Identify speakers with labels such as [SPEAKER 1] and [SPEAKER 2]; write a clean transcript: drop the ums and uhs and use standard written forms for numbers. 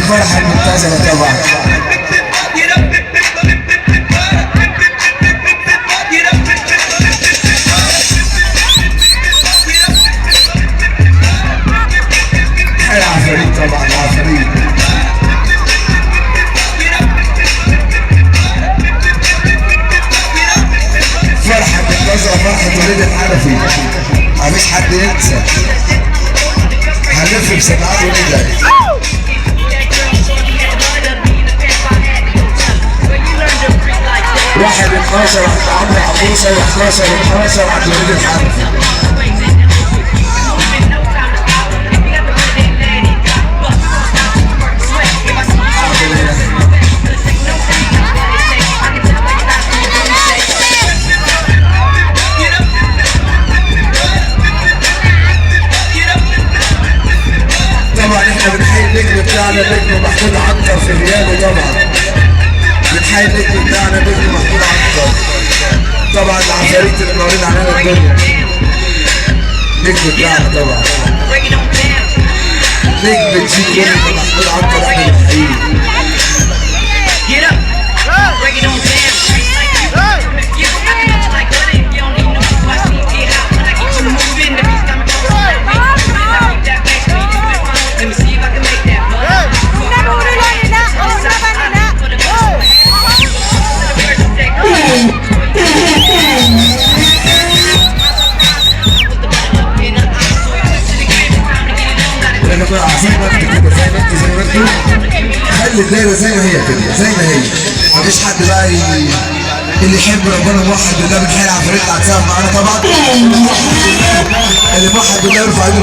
[SPEAKER 1] الفرحة المنتظرة طبعا. العفاريت طبعا، العفاريت. فرحة منتظرة، فرحة وليد الحنفي، مفيش حد ينسى. هنلف بسماعات وليد. واحد 12 عند عمرو عبوسة، و11 12 عند وليد الحنفي. طبعا احنا بنحيي النجم بتاعنا، النجم محمود عنتر في غيابه. طبعا بنحيي النجم بتاعنا، النجم محمود عنتر. طبعا العفاريت اللي منورين علينا الدنيا، النجم بتاعنا طبعا نجم جي محمود عنتر، احنا بنحييه. زي ما انتوا كده، زي ما انتوا، زي ما انتوا، خلي الدايرة زي ما هي كده، زي ما هي، مفيش حد بقى اللي يحب ربنا موحد بالله. بنحيي العفاريت اللي هتسقف معانا طبعا، اللي موحد بالله يرفع ايده.